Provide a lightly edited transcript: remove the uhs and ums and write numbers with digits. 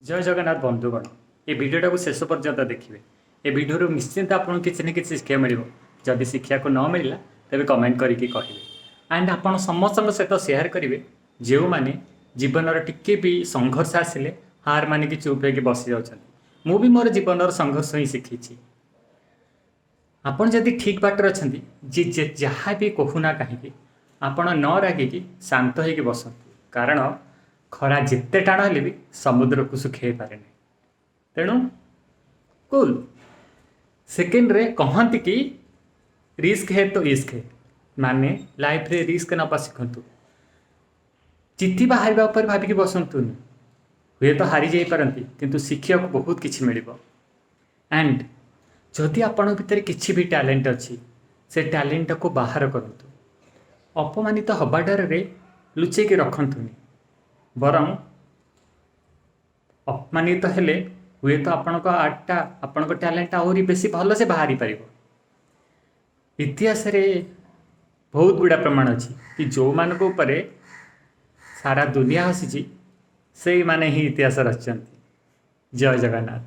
ଜୟ ଜଗନ୍ନାଥ ବନ୍ଧୁଗଣ, ଏ ଭିଡ଼ିଓଟାକୁ ଶେଷ ପର୍ଯ୍ୟନ୍ତ ଦେଖିବେ। ଏ ଭିଡ଼ିଓରୁ ନିଶ୍ଚିନ୍ତ ଆପଣଙ୍କୁ କିଛି ନା କିଛି ଶିକ୍ଷା ମିଳିବ। ଯଦି ଶିଖିବାକୁ ନ ମିଳିଲା, ତେବେ କମେଣ୍ଟ କରିକି କହିବେ ଆଣ୍ଡ ଆପଣ ସମସ୍ତଙ୍କ ସହିତ ସେୟାର କରିବେ, ଯେଉଁମାନେ ଜୀବନର ଟିକେ ବି ସଂଘର୍ଷ ଆସିଲେ ହାର ମାନିକି ଚୁପ୍ ହେଇକି ବସି ଯାଉଛନ୍ତି। ମୁଁ ବି ମୋର ଜୀବନର ସଂଘର୍ଷ ହିଁ ଶିଖିଛି। ଆପଣ ଯଦି ଠିକ୍ ବାଟରେ ଅଛନ୍ତି, ଯିଏ ଯାହା ବି କହୁନା କାହିଁକି, ଆପଣ ନ ରାଗିକି ଶାନ୍ତ ହେଇକି ବସନ୍ତୁ, କାରଣ ଖରା ଯେତେ ଟାଣ ହେଲେ ବି ସମୁଦ୍ରକୁ ଶୁଖେଇ ପାରେନି। ତେଣୁ କୁଲ୍। ସେକେଣ୍ଡରେ କହନ୍ତି କି "रिस्क है तो इश्क है", ମାନେ ଲାଇଫରେ ରିସ୍କ ନେବା ଶିଖନ୍ତୁ। ଜିତିବା ହାରିବା ଉପରେ ଭାବିକି ବସନ୍ତୁନି। ହୁଏତ ହାରି ଯାଇପାରନ୍ତି, କିନ୍ତୁ ଶିଖିବାକୁ ବହୁତ କିଛି ମିଳିବ। ଆଣ୍ଡ ଯଦି ଆପଣଙ୍କ ଭିତରେ କିଛି ବି ଟ୍ୟାଲେଣ୍ଟ ଅଛି, ସେ ଟ୍ୟାଲେଣ୍ଟଟାକୁ ବାହାର କରନ୍ତୁ। ଅପମାନିତ ହେବା ଡରରେ ଲୁଚେଇକି ରଖନ୍ତୁନି, ବରଂ ଅପମାନିତ ହେଲେ ହୁଏତ ଆପଣଙ୍କ ଆର୍ଟଟା, ଆପଣଙ୍କ ଟ୍ୟାଲେଣ୍ଟଟା ଆହୁରି ବେଶୀ ଭଲସେ ବାହାରି ପାରିବ। ଇତିହାସରେ ବହୁତ ଗୁଡ଼ା ପ୍ରମାଣ ଅଛି କି ଯେଉଁମାନଙ୍କ ଉପରେ ସାରା ଦୁନିଆ ହସିଛି, ସେଇମାନେ ହିଁ ଇତିହାସ ରଚିଛନ୍ତି। ଜୟ ଜଗନ୍ନାଥ।